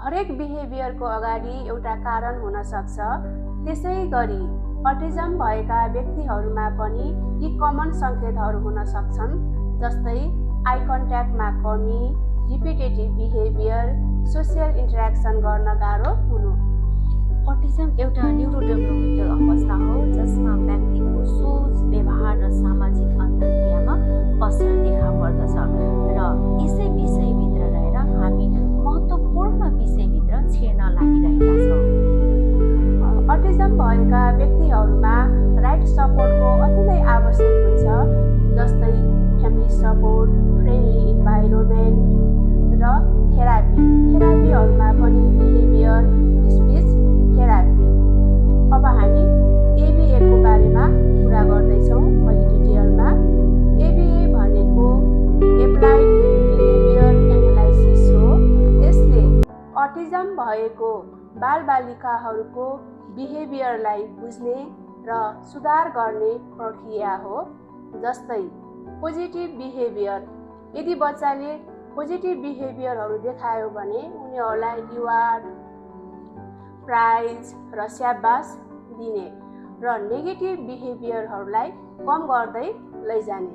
हरेक बिहेभियरको अगाडि एउटा कारण हुन सक्छ। त्यसै गरी अटिजम भएका व्यक्तिहरूमा पनि यी कमन सङ्केतहरू हुन सक्छन्, जस्तै आई कन्ट्याक्टमा कमी, रिपिटेटिभ बिहेभियर, सोसियल इन्टरेक्सन गर्न गाह्रो हुनु। अटिजम एउटा न्युरोडेभलपमेन्टल अवस्था हो जसमा व्यक्तिको सोच, व्यवहार र सामाजिक अन्तर्क्रियामा असर देखा पर्दछ र यसै विषयभित्र रहेर हामी महत्त्वपूर्ण विषयभित्र छिर्न लागिरहेका छौँ। अटिजम भएका व्यक्तिहरूमा राइट सपोर्टको अति नै आवश्यक हुन्छ, जस्तै फ्यामिली सपोर्ट, फ्रेन्डली इन्भाइरोमेन्ट र थेरापीहरूमा पनि बिहेभियर, स्पिच थेरापी। अब हामी एबीएको बारेमा कुरा गर्दैछौँ अलि डिटेलमा। एबीए भनेको एप्लाइड बिहेभियर एनालाइसिस हो। यसले अटिजम भएको बालबालिकाहरूको बिहेभियरलाई बुझ्ने र सुधार गर्ने प्रक्रिया हो। जस्तै पोजिटिभ बिहेभियर, यदि बच्चाले पोजिटिभ बिहेभियरहरू देखायो भने उनीहरूलाई रिवार्ड, प्राइज र स्याबास दिने र नेगेटिभ बिहेभियरहरूलाई कम गर्दै लैजाने।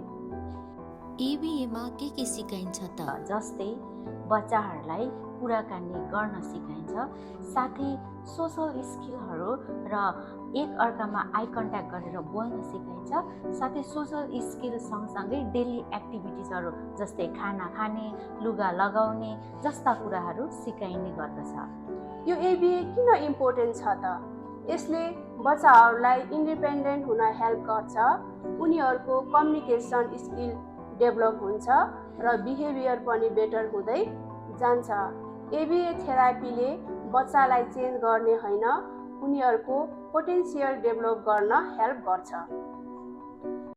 एबीएमा के सिकाइन्छ त? जस्तै बच्चाहरूलाई कुराकानी गर्न सिकाइन्छ, साथै सोसल स्किलहरू र एक अर्कामा आई कन्ट्याक्ट गरेर बोल्न सिकाइन्छ, साथै सोसल स्किल सँगसँगै डेली एक्टिभिटिजहरू जस्तै खाना खाने, लुगा लगाउने जस्ता कुराहरू सिकाइने गर्दछ। यो एबीए किन इम्पोर्टेन्ट छ त? यसले बच्चाहरूलाई इन्डिपेन्डेन्ट हुन हेल्प गर्छ, उनीहरूको कम्युनिकेसन स्किल डेभलप हुन्छ र बिहेभियर पनि बेटर हुँदै जान्छ। एबीए थेरापीले बच्चालाई चेन्ज गर्ने होइन, उनीहरूको पोटेन्सियल डेभलप गर्न हेल्प गर्छ।